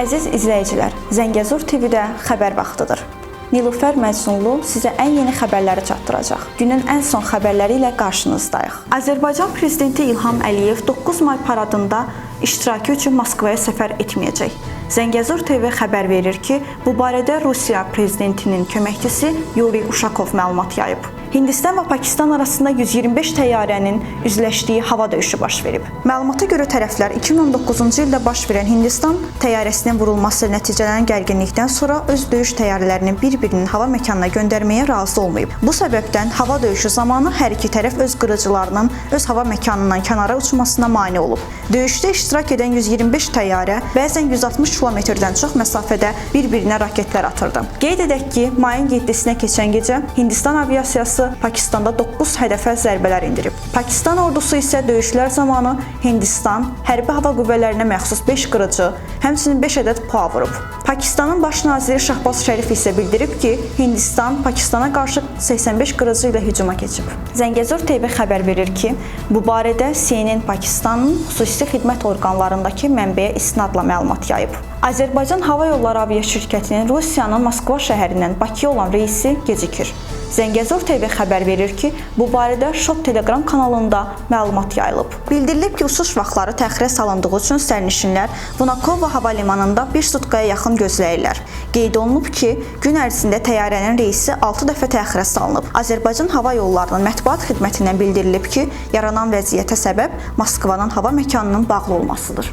Əziz izləyicilər, Zəngəzur TV-də xəbər vaxtıdır. Nilufər Məcnunlu sizə ən yeni xəbərləri çatdıracaq. Günün ən son xəbərləri ilə qarşınızdayıq. Azərbaycan prezidenti İlham Əliyev 9 may paradında iştirakı üçün Moskvaya səfər etməyəcək. Zəngəzur TV xəbər verir ki, bu barədə Rusiya prezidentinin köməkçisi Yuri Uşakov məlumat yayıb. Hindistan və Pakistan arasında 125 təyyarənin üzləşdiyi hava döyüşü baş verib. Məlumata görə tərəflər 2019-cu ildə baş verən Hindistan təyyarəsinin vurulması ilə nəticələnən gərginlikdən sonra öz döyüş təyyarələrini bir-birinin hava məkanına göndərməyə razı olmayıb. Bu səbəbdən hava döyüşü zamanı hər iki tərəf öz qırıcılarının öz hava məkanından kənara uçmasına mane olub. Döyüşdə iştirak edən 125 təyyarə bəzən 160 kilometrdən çox məsafədə bir-birinə raketlər atırdı. Qeyd edək ki, mayın 7-sinə keçən gecə Hindistan aviasiyası Pakistanda 9 hədəfə zərbələr endirib. Pakistan ordusu isə döyüşlər zamanı Hindistan hərbi hava qüvvələrinə məxsus 5 qırıcı, həmçinin 5 ədəd PA vurub. Pakistanın baş naziri Şahbaz Şərif isə bildirib ki, Hindistan Pakistana qarşı 85 qırıcı ilə hücuma keçib. Zəngəzur TV xəbər verir ki, bu barədə CNN Pakistanın xüsusi xidmət orqanlarındakı mənbəyə istinadla məlumat yayıb. Azərbaycan Hava Yolları aviaşirkətinin Rusiyanın Moskva şəhərindən Bakıya olan reysi gecikir. Zəngəzur TV xəbər verir ki, bu barədə Shop Telegram kanalında məlumat yayılıb. Bildirilib ki, uçuş vaxtları təxirə salındığı üçün sərnişinlər Vnukova hava limanında bir sutkaya yaxın gözləyirlər. Qeyd olunub ki, gün ərzində təyyarənin reysi 6 dəfə təxirə salınıb. Azərbaycan Hava Yollarının mətbuat xidmətindən bildirilib ki, yaranan vəziyyətə səbəb Moskvanın hava məkanının bağlı olmasıdır.